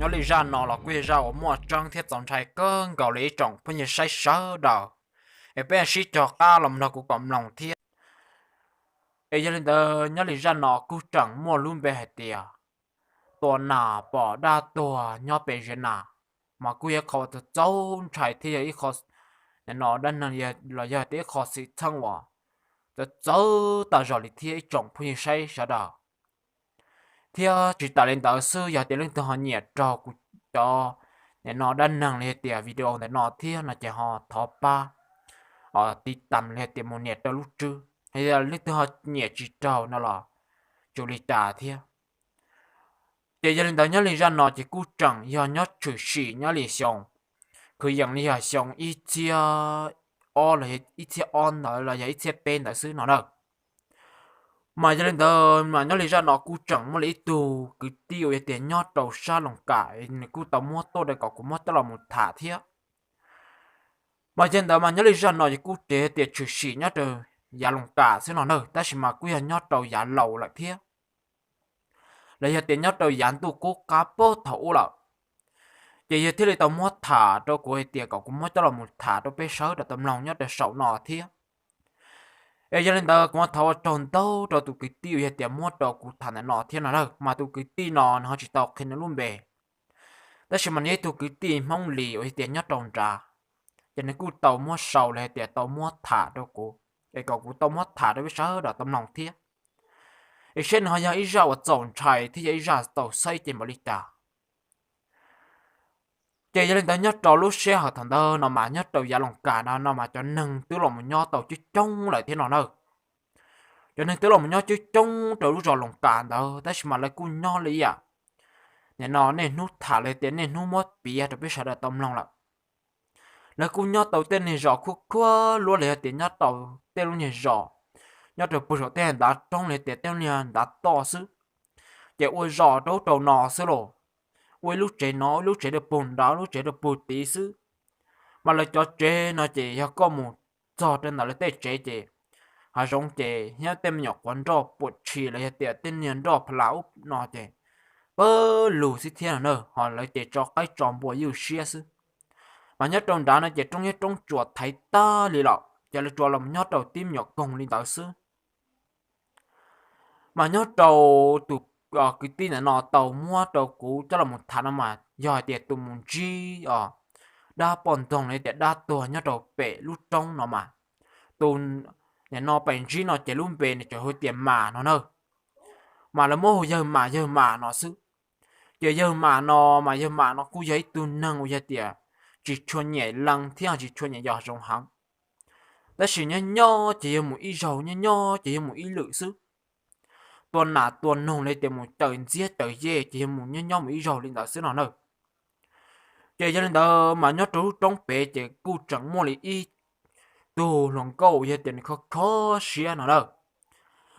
Nyob li zaj no los kuj yog zaj uas muaj tseeb thiab txaus ntshai kawg nkaus li ib tsoom phooj ywg saib sawv daws, es peb sib cog qab los nrog kuv kom mloog thiab. Es yog li ntawd nyob li zaj no kuj tseem muaj lub npe hais tias tua nas pom dab tuag nyob pem zia nas, mas kuj yog qhov uas txaus ntshai thiab yog ib qho no dab neeg los yog tias ib qho xwm txheej uas txawv txawv tas zog li thiab ib tsoom phooj ywg saib sawv daws. Thiab tsis tas li ntawd xwb, yog tias leej twg ho nyiam raug kuv cov nim no dab neeg li hais tias video ntawm no thiab no ces ho thov pab tiv tam li hais tias mus nias rau lub tswb. Yog leej twg ho nyiam tsis raug no los tsis ua li cas thiab. Ces yog li ntawd nyob li zaj no ces kuj tseem yog nyob tshwm sim nyob li xyoo, kwv yees li yog xyoo ib txhiab ob los ib txhiab ob ntawd los yog ib txhiab peb ntawd xwb no na. Mas yog li ntawd mas nyob li zaj no kuj tseem muaj li ib tug kwv tij uas yog tias nyob rau sab Loos Kam, nws kuj tau muab tuaj rau kom kuv muab coj los mus tham thiab. Mas yog li ntawd mas nyob li zaj no ces kuj tseem tias tshwm sim nyob rau yav Loos Kam xwb no na, tab sis mas kuj yog nyob rau yav laus lawm thiab, los yog tias nyob rau yav ntuj qub qab puag thaum ub lawm. Ces yog thiaj li tau muab tham rau kuv hais tias kom kuv muab coj los mus tham rau peb sawv daws tau mloog nyob rau saum no thiab. Es yog li ntawd kuv thov ua tsaug ntau rau tus kwv tij uas yog tias muab rau kuv tham ntawm no thiab no na, mas tus kwv tij no nws ho tsis tau qhia nws lub npe, tab sis mas nws yog ib tug kwv tij Hmoob Lis uas yog tias nyob rau nrad, ces nws kuj tau muab sau li hais tias tau muab tham rau kuv, es kom kuv tau muab tham rau peb sawv daws tau mloog thiab. Es seb nws ho yog ib zaj uas txaus ntshai thiab yog ib zaj txaus xav cev npaum li cas. Ces yog li ntawd nyob rau lub sij hawm thaum ntawd no mas nyob rau yav Loos Kam no no mas cov neeg twb los mus nyob tau coob coob lawm thiab no na. Cov neeg twb los mus nyob coob coob rau lub zos Loos Kam ntawd tab sis mas lawv kuj nyob li ib yam nim no niaj hnub tham li tias niaj hnub muab piav rau peb sawv daws tau mloog lawm. Lawv kuj nyob tau tej niag zos khuab khuab luab li hais tias nyob tau tej lub niag zos nyob rau puag saum tej ntav roob li tias tej lub niag ntav toj xwb, ces ua zos rau ub rau no xwb los, ua ib lub tsev no ib lub tsev rau puag nrad lub tsev rau puag tid xwb. Mas lawv cov tsev no ces yog koj mus txog rau ntawm lawv tej tsev ces hav zoov ces thiab tej me nyuam quav nroj puam tshis los yog tias tej niag nroj pha las ub no ces pawg lug xwb thiab no na, ho lawv ces tso qaib tso npua ywj siab xwb. Mas nyob rau nrad no ces roob nyob roob tsuas thaiv tag li lawm ces lawv tsuas los nyob rau tib me nyuam koog li ntawd xwb. Mas nyob rau tus kwv tij ntawm no tau muab rau kuv coj los tham no mas yog hais tias tus mus ntsib dab poj ntxoog li tias dab tuag nyob rau pem lub roob no mas, tus nim no pem ntsib no ces lub npe nws tseem hu tias Mas no na. Mas lawv muab hu yawg Mas yawg Mas no xwb. Ces yawg Mas no mas yawg Mas no kuj yog ib tug neeg uas yog tias tsis tshua nyiam lees thiab tsis tshua nyiam yos zoov heev. Tab sis nyob nyob ces yog mus ib zaug nyob nyob ces yog mus ib lwm xwb. Tua nas tua noog li tias mus caws ntxiab caws yej ces yog mus nyob nyob mus ib zaug li ntawd xwb no na. Ces yog li ntawd mas nyob rau lub roob pem ces kuj tseem muaj li ib tug hluas nkauj yog tias nws kho kho siab no na.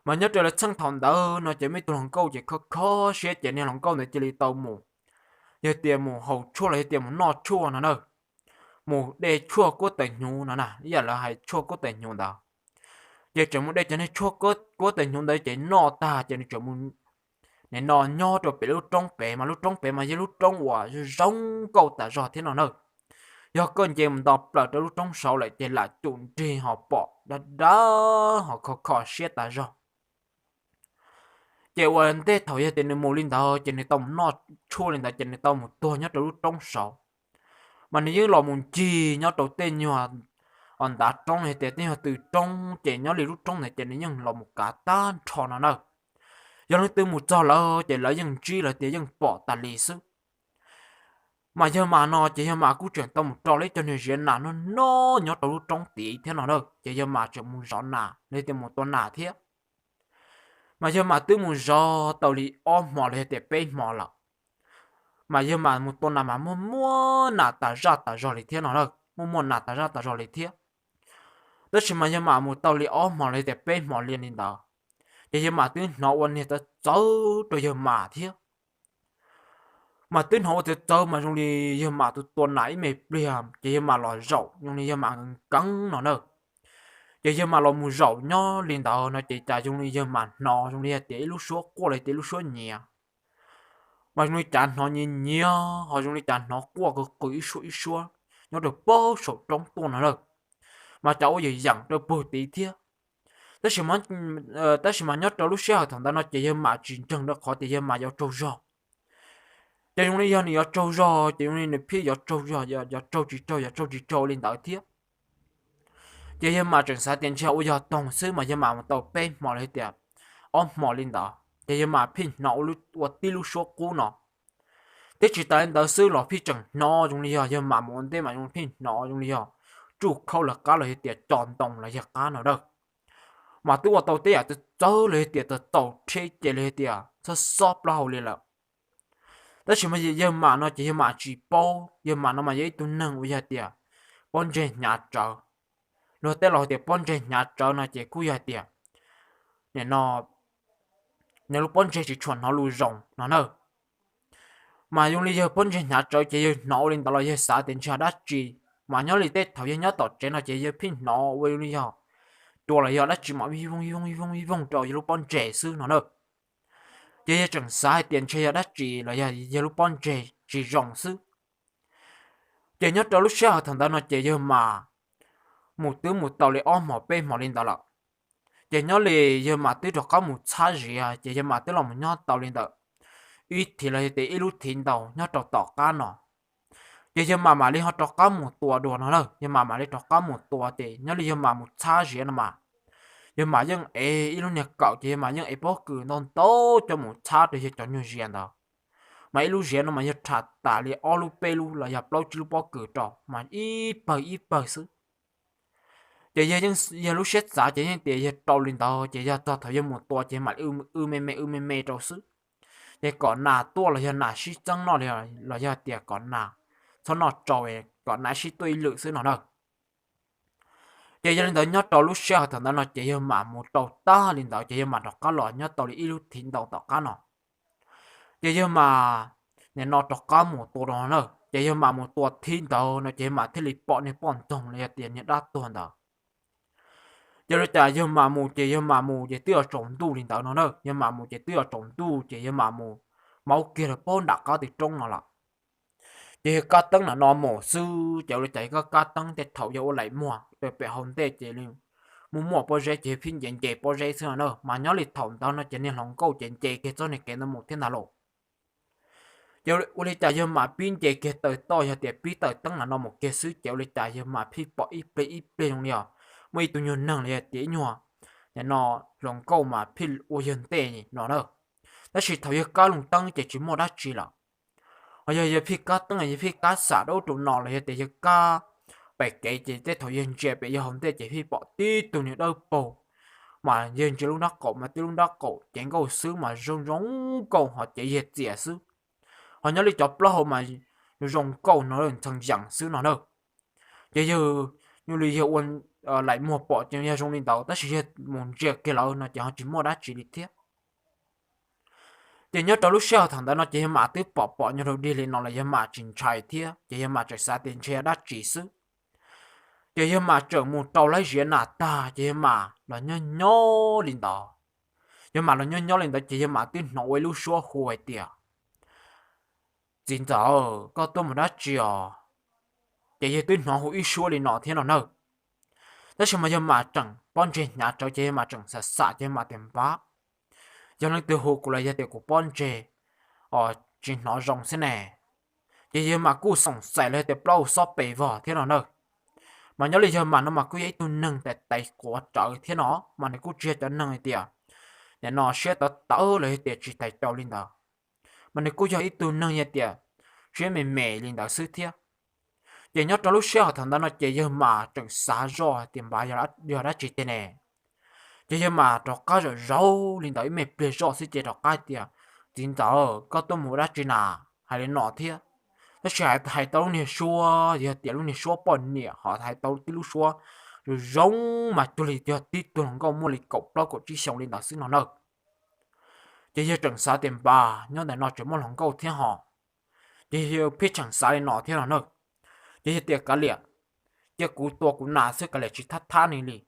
Mas nyob rau lawv txheej thaum ntawd no ces muaj ib tug hluas nkauj ces kho kho siab ces niag hluas nkauj ntawd cia li tau mus, yog tias mus haus tshuaj los yog tias mus noj tshuaj no na, mus de tshuaj kuab tawm hnyuv no na, ib yam lawv hais tshuaj kuab tawm hnyuv ntawd. Ces tseem mus de cov niag tshuaj kuab tawm hnyuv ntawd ces noj tag ces nws tseem mus nim no nyob rau pem lub roob pem mas lub roob pem mas yog lub roob uas zoo nkauj tas zog thiab no na. Yog koj nce mus nto plaws rau lub roob saud lawm ces lam cum nrig ho pom dab dab ho kho kho siab tas zog. Ces ua ntej thaum yog tias nws mus li ntawd ces nws tau mus noj tshuaj li ntawd ces nws tau mus tuag nyob rau lub roob saud. Mas nws yeej los mus ncig nyob rau tej nyuag ntav roob li tias tej nyuag tw roob ces nyob li lub roob ntawd ces nws yeej los mus kav tag nrho no na. Yog leej twg mus txog lawm ces lawv yeej ntsib lawv tias yeej pom tas li xwb. Mas yawg Mas no ces yawg Mas kuj tseem tau mus rau lawv cov niag ziav nas noj noj nyob rau lub roob tid thiab no na, ces yawg Mas tseem mus zov nas li tias mus tua nas thiab. Mas yawg Mas twb mus zov tau li ob hmo los yog tias peb hmo lawm. Mas yawg Mas mus tua nas mas muaj muaj nas tas zaj tas zog li thiab no na, muaj muaj nas tas zaj tas zog li thiab. Tab sis mas yawg Mas mus tau li ob hmo los yog tias peb hmo li li ntawd, ces yawg Mas twb hnov ua niag txawv txawv rau yawg Mas thiab. Mas twb hnov ua txawv txawv mas zoo li yawg Mas tus tua nas ib me pliag ces yawg Mas los zaum zoo li yawg Mas nkeev no na. Ces yawg Mas los mus zaum nyob li ntawd no ces cas zoo li yawg Mas hnov zoo li hais tias ib lub suab quaj los tias ib lub suab nyiav. mas zoo li cas hnov nyiav nyiav ho zoo li cas hnov quaj qw qw ib suab ib suab nyob rau pem saum roob tuaj no lawm, mas cas ua yeem yeem rau puag tid thiab. Tab sis mas nyob rau lub sij hawm thaum ntawd no ces yawg mam tsis ntseeg rau qhov tias yawg mam yuav tsaug zog. Ces zoo li yog nws yuav tsaug zog ces zoo li nws pheej yuav tsaug zog, yuav tsaug tsis tsaug, yuav tsaug tsis tsaug li ntawd thiab. Ces yawg mam tseem xav tias ntshe ua yog toog xwb mas yawg mam mus tau peb hmo los tias ob hmo li ntawd ces yawg mam pheej hnov ua tib lub suab qub no. Thiab tsis tas li ntawd xwb los pheej tseem hnov zoo li yog yawg mam mus ua ntej mas zoo pheej hnov zoo li yog tsuj khaub lawv qab los yog tias co ntoo lawv yawg qab no lawm. Mas twb ua tau tej yam txawv txawv los yog tias txaus txaus rhe ces los yog tias xob xob plaub hau li lawm. Tab sis mas yawg mam no ces yawg mam tsis paub, yawg mam no mas yog ib tug neeg uas yog tias pob ntseg hnyav tsawv. Luag tej laus hais tias pob ntseg hnyav tsawv no ces kuj yog hais tias nim no nws lub pob ntseg tsis tshua hnov lus zoo no na. Mas zoo li yawg pob ntseg hnyav tsawv ces yawg hnov ua li ntawd los yawg xav tias ntshe dab tsi, mas nyob li tej thaum yawg nyob tom tsev no ces yawg pheej hnov ua li yog cua los yog dab tsi mam vij voog vij voog vij voog vij voog rau yawg lub pob ntseg xwb no na. Ces yawg tseem xav hais tias ntshe yog dab tsi los yog yawg lub pob ntseg tsis zoo xwb. Ces nyob rau lub sij hawm thaum ntawd no ces yawg mam mus twb mus tau li ob hmos peb hmos li ntawd lawm. Ces nyob li yawg mam twb rov qab mus txhab ziav ces yawg mam twb los mus nyob tau li ntawm ib thiv los yog tias ib lub thiv ntau nyob rau tom qab no. Ces yawg mam mam li ho rov qab mus tua dua no lawm, yawg mam mam li rov qab mus tua ces nyob li yawg mam mus txhab ziav no mas yawg mam yeej ev ib lub niag kawm ces yawg mam yeej ev pob kws ntau ntau coj mus txhab rau yawg cov nyuag ziav ntawd. Mas ib lub ziav no mas yawg rham tas li ob lub peb lub los yog plaub tsib lub pob kws rau mas ib pawg ib pawg xwb. Ces yawg yeej yawg lub siab xav ces yeej tias yawg rau li ntawd ces yog txog thaum yawg mus tua ces mam li w me me w me me rau xwb. Ces kom nas tuaj los yog nas sib txeeb noj li los yog tias kom nas txhob noj tsau, kom nas sib tuaj ib lwm xwb no na. Ces yog li ntawd nyob rau lub sij hawm thaum ntawd no ces yawg mam mus rau tag li ntawd ces yawg mam rov qab los nyob tau li ib lub thiv ntau tom qab no. Ces yawg mam nim no rov qab mus tua no na, ces yawg mam mus tua thib ntawd no ces yawg mam thiaj li pom niag poj ntxoog los yog tias niag dab tuag ntawd. Ces ua li cas yawg mam mus ces yawg mam mus ces twb yuav tsaus ntuj li ntawd no na, yawg mam mus ces twb yuav tsaus ntuj ces yawg mam mus maub kiag rau pem nram qab tis roob no lawm. Ces yawg kab teeb ntawm no mus xwb ces ua li cas yawg kab kab teeb tej thaum yawg ua laim muag rau pem hauv ntej ces muaj muaj pob zeb ces yawg pheej nce nce pob zeb xwb no na, mas nyob li thaum ntawd no ces niag hluas nkauj ces nce kiag txoj niag kev ntawd mus thiab ntag lauj. Ces ua li cas yawg mam pib nce kiag taw toj yog tias pib taw teeb ntawm no mus kiag xwb ces ua li cas yawg mam pheej pom ib pliag ib pliag zoo li os muaj ib tug nyuag neeg los yog tias ib nyuag nim no hluas nkauj mas pheej ua yawg ntej no na. Tab sis thaum yawg kab loo teeb ces tsis muaj dab tsi lawm. Ho yog yawg pheej kab teeb yawg pheej kab xam rau ub rau no los yog tias yawg kab pem kev ces tej thaum yawg ntsia pem yawg hauv ntej ces pheej pom tib tug niag dawb paug, mas yawg ntsia lub nrab qaum mas tib lub nrab qaum cev nkauj xwb mas zoo zoo nkauj ho cev yawg txias xwb. Ho nyob li cov plaub hau mas zoo nkauj no ntxhee yeem xwb no na. Ces yawg nyuj li yawg ua laim muag pom ces yawg zoo li ntawd tab sis yawg mus ntsia kiag lawm no ces ho tsis muaj dab tsi li thiab. Ces nyob rau lub sij hawm thaum ntawd no ces yawg mam twb pom pom nyuag dig li no los yawg mam tsis ntshai thiab ces yawg mam tseem xav tias ntshe yog dab tsi xwb. Ces yawg mam tseem mus rau lawv ziav nas tag ces yawg mam los nyob nyob li ntawd. Yawg mam los nyob nyob li ntawd ces yawg mam twb hnov ua ib lub suab hu hais tias, txiv ntxawm, koj tuaj mus dab tsi os? Ces yawg twb hnov hu ib suab li no thiab no na. Tab sis mas yawg mam tseem pob ntseg hnyav tsawv ces yawg mam tseem xam xam ces yawg mam tias npab, yog leej twg hu kuv los yog tias kuv pob ntseg tsis hnov zoo xwb ne. Ces yawg mam kuj xoom xaim los yog tias plaub hau xob pes vog thiab no na. Mas nyob li yawg mam no mas kuj yog ib tug neeg tais tais quav rawv thiab no, mas nws kuj tsis yog cov neeg hais tias nim no siab tawv tawv los yog tias tsis tais tau li ntawd, mas nws kuj yog ib tug neeg yog tias siab me me li ntawd xwb thiab. Ces nyob rau lub sij hawm thaum ntawd no ces yawg mam tseem xav zoj tias npab yog dab tsi tiag ne. Ces yawg mam rov qab zaum zaum li ntawd ib me pliag zoj xwb ces rov qab tias, txiv ntxawm, koj tuaj mus ua dab tsi na? Hais li no thiab. Tab sis hais tau lub niag suab yog tias lub niag suab poj niam ho hais tau tib lub suab zoo zoo mas cuag li yog tib tug hluas nkauj muaj li kaum plaub kaum tsib xyoos li ntawd xwb no na. Ces yawg tseem xav tias npab nyob ntawm no tseem muaj hluas nkauj thiab ho. Ces yawg pheej tseem xav li no thiab no na. Ces yawg tias kav liam, cia kuv tua kuv nas xwb kav liam tsis thab thab ni li.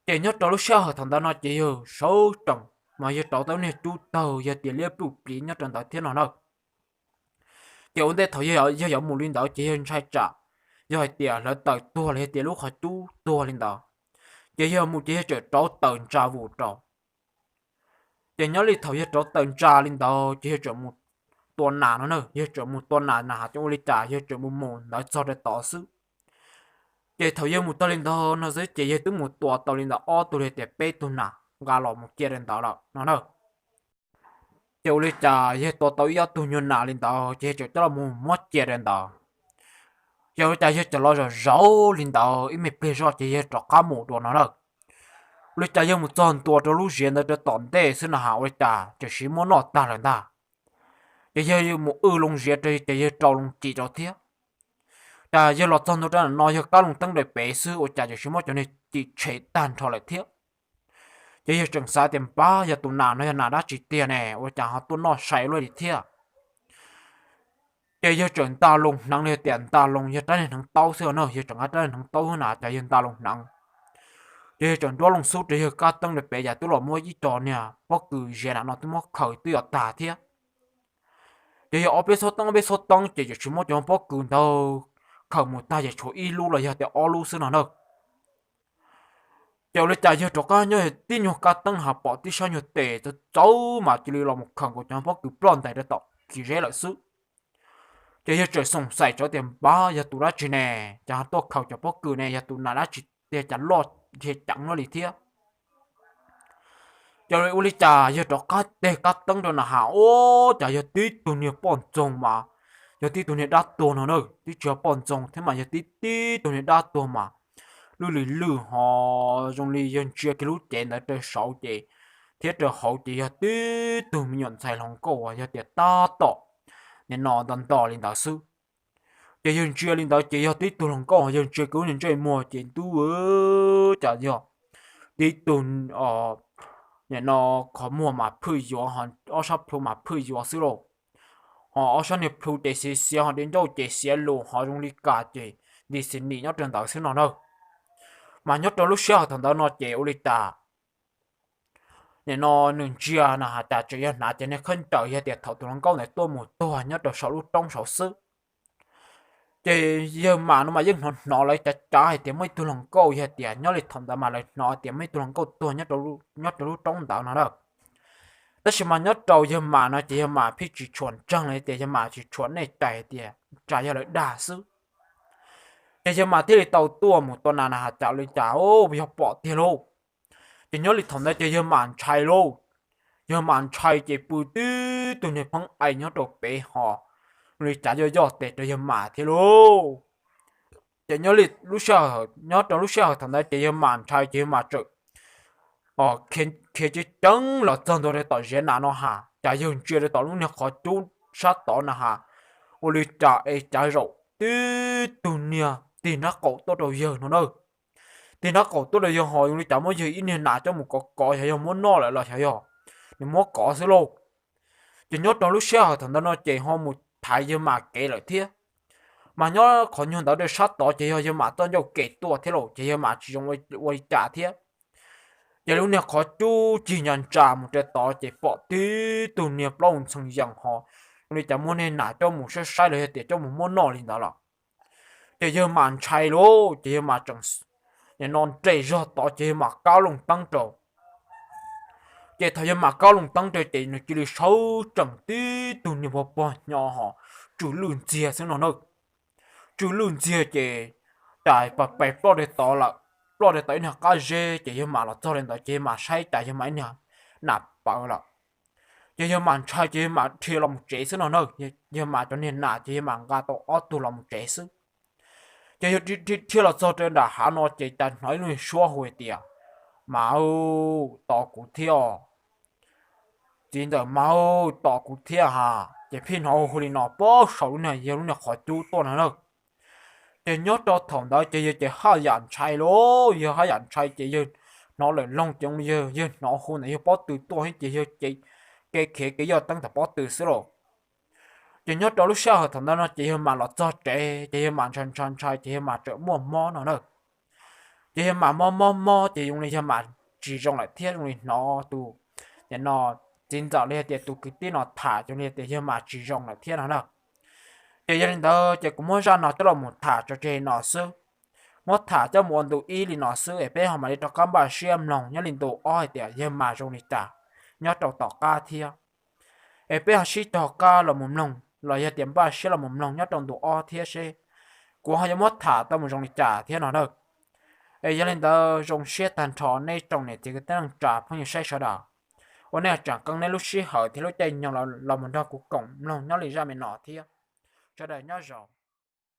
Ces nyob rau lub sij hawm thaum ntawd no ces yawg sawv tsees mas yawg rauv tau niag cub tawg yog tias liab pluj pliv nyob rau ntawd thiab no na. Ces ua ntej thaum yawg yuav mus li ntawd ces yawg ntshai tsam yog hais tias hlawv taws tuag los yog tias lub qhov cub tuag li ntawd, ces yawg mus ces yawg txawm rauv taws ntsa vus rau. Ces nyob li thaum yawg rauv taws ntsa li ntawd ces yawg txawm mus tua nas no na, yawg txawm mus tua nas na has cov ua li cas yawg txawm mus mus ntawd txog rau tod xwb. Ces thaum yawg mus txog li ntawd no xwb ces yawg twb mus tua tau li ntawd ob tug li tias peb tug nas nqa los mus cia rau ntawd lawm no na. Ces ua li cas yawg tua tau ib ob tug nyuag nas li ntawd ces yawg txawm coj los mus muab cia rau ntawd. Ces ua li cas yawg txawm los zaum zauv li ntawd ib me pliag zoj ces yawg rov qab mus dua no na. Ua li cas yawg mus txog ntua rau lub ziav ntawd rau tom ntej xwb no has ua li cas txawm sis muab noj tag lawm ntag. Ces yawg mus w loo ziav rau ces yawg rau loo cim rau thiab. Cas yawg los txog ntua rau no yawg kab loo teeb rau pem xwb ua cas txawm sis muab cov niag cim tshem tag nrho lawm thiab. Ces yawg tseem xav tias npab yog tus nas no yog nas dab tsi tiag ne ua cas ho tuaj noj sai luaj li thiab. Ces yawg txawm nta loo hneev li tias nta loo yawg rab niag hneev taub xwb no na, yawg txawm nqa rab niag hneev taub na cas yawg nta loo hneev. Ces yawg txawm nruab loo xub rau yawg kab teeb rau pem cas twb los muab ib co niag pob kws ziav na no twb muab khaws twb yuav tag thiab. Ces yawg ob peb xuab teeb ob peb xuab teeb ces txawm sis muab cov pob kws ntawd khaws mus tag ces tshuav ib lub los yog tias ob lub xwb no na. Ces ua li cas yawg rov qab nyob yawg tib nyuag kab teeb ho pom tib sab nyuag tes txawv txawv mas cia li los mus khaws nkaus cov pob kws ploj ntais rau tom kis zeb lawm xwb. Ces yawg txawm xoom xaim tsawv tias npab yog tus dab tsi ne, cas ho tuaj khaws cov pob kws ne yog tus nas dab tsi tiag cas loj dhia ceev luaj li thiab. Ces ua li cas yawg rov qab teg kab teeb rau na has ua cas yog tib tug niag poj ntxoog mas, yog tib tug niag dab tuag no na, twb tsis yog poj ntxoog thiab mas yog tib tib tug niag dab tuag mas lwj li lwj ho zoo li yawg ntsia kiag lub cev ntawd rau saud ces thiab rau hauv ces yog tib tug me nyuam ntxhais hluas nkauj uas yog tias tab tom nim no nto nto li ntawd xwb. Ces yawg ntsia li ntawd ces yog tib tug hluas nkauj, yawg ntsia kiag lub niag ntsej muag ces ntuj, cas yog tib tug, nim no qhov muag mas phwj yuav, ob sab plhu mas phwj yuav xwb lauj. Ho ob sab niag plhu ces xiav xiav ho di ncauj ces xiav lus ho zoo li kas ces Disney nyob rau ntawd xwb no na. Mas nyob rau lub sij hawm thaum ntawd no ces ua li cas nim no nws ntsia na has cas tseem yog hnav cov niag khaub ncaws yog tias thaum tus hluas nkauj ntawd tuaj mus tuag nyob rau saum lub roob saud xwb. Ces yawg mam no mas yeej hnov hnov lawv cav cav hais tias muaj ib tug hluas nkauj yog tias nyob li thaum ntawd mas lawv hnov tias muaj ib tug hluas nkauj tuag nyob rau lub roob ntawd no na. Tab sis mas nyob rau yawg mam no ces yawg mam phij tsis tshua ntseeg li tias yawg mam tsis tshua nej cai hais tias tsam yog lawv dag xwb. Ces yawg mam thiaj li tau tuaj mus tua nas na has cas li cas yog pom tiag lauj. Ces nyob li thaum ntawd ces yawg mam ntshai lauj. Yawg mam ntshai ces pw tib tug niag pheeb ais nyob rau pem ho li cas yoj yoj tes rau yawg mam thiab lauj. Ces nyob li lub sij hawm, nyob rau lub sij hawm thaum ntawd ces yawg mam ntshai ces yawg mam txawm khiav ceev ceev los txog ntua rau tom ziav nas no has cas yawg ntsia rau tom lub niag qhov cub sab tod na has ua li cas es cav zaum tib tug niag tig nrab qaum tuaj rau yawg no na. Tig nrab qaum tuaj rau yawg ho zoo li cas muab yawg ib niag nas coj mus kov kov xyov yog muab noj lawm los xyov yog nws muab kov xwb lauj. Ces nyob rau lub sij hawm thaum ntawd no ces ho mus thaiv yawg mam kev lawm thiab. Mas nyob qhov nyuag ntawd rau sab tod ces yog yawg mam txoj ncauj kev tuaj thiab lauj ces yawg mam tsis zoo ua li cas thiab. Ces lub niag qhov cub cig nco ntsa mus rau tod ces pom tib tug niag plaub ntxhee yees ho zoo li cas muab niag nas coj mus saib saib los yog tias coj mus muab noj li ntawd lawm. Ces yawg mam ntshai lauj ces yawg mam tseem nim no nres zog tod ces yawg mam kab loo teeb rau. Ces thaum yawg mam kab loo teeb rau ces nws cia li sawv tsees tib tug niag pog pog hnyo ho tsw lwj ntxiag xwb no na. Tsw lwj ntxiag ces cas pais ploj rau tod lawm, ploj rau tod ib niag qab zeb ces yawg mam los txog li ntawd ces yawg mam saib cas yawg mam ib niag nas pawv lawm. Ces yawg mam ntshai ces yawg mam dhia los mus tsev xwb no na. Yawg mam cov niag nas ces yawg mam nqa tau ob tug los mus tsev xwb. Ces yawg dhia los txog rau nram hav no ces cas hnov ib lub suab hu hais tias, Mas, tos kuv thiab os. Txiv ntxawm, mas, tos kuv thiab ha. Ces phij hnov hu li no puag saum lub niag, yawg lub niag qhov cub tuaj no na. Ces nyob rau thaum ntawd ces yawg ces haj yam ntshai lauj, yawg haj yam ntshai ces yawg hnov lawm loog ces yawg, yawg hnov hu ntawm yawg pob tw tuaj thiab ces yawg ces kev khiav kev yoj teeb tom pob tw xwb lauj. Ces nyob rau lub sij hawm thaum ntawd no ces yawg mam los txog tsev ces yawg mam ntshai ntshai ntshai ces yawg mam tseem muaj mob no na. Ces yawg mam mob mob mob ces zoo li yawg mam tsis zoo lawm thiab zoo li hnov tus tiam no txiv ntxawm los yog tias tus kwv tij no tham ces li tias yawg mas tsis zoo lawm thiab no na. Ces yog li ntawd ces kuv muab zaj no coj los mus tham tso tseg no xwb. Muab tham coj mus ua ntu ib li no xwb es peb ho mam li rov qab npaj siab mloog nyob li ntu ob hais tias yawg mas zoo li cas nyob rau tom qab thiab. Es peb ho sib cog qab los mus mloog los yog tias npaj siab los mus mloog nyob rau ntu ob thiab seb kuv ho yuav muab tham tau mus zoo li cas thiab no na. Es yog li ntawd zoo siab tag nrho nej tsoom niam txiv kwv tij neej tsa phooj ywg saib sawv daws, uas nej tseem qee nej lub sij hawm thiab lub caij nyoog los mus nrog kuv koom mloog nyob li zaj me no thiab. Sawv daws nyob zoo.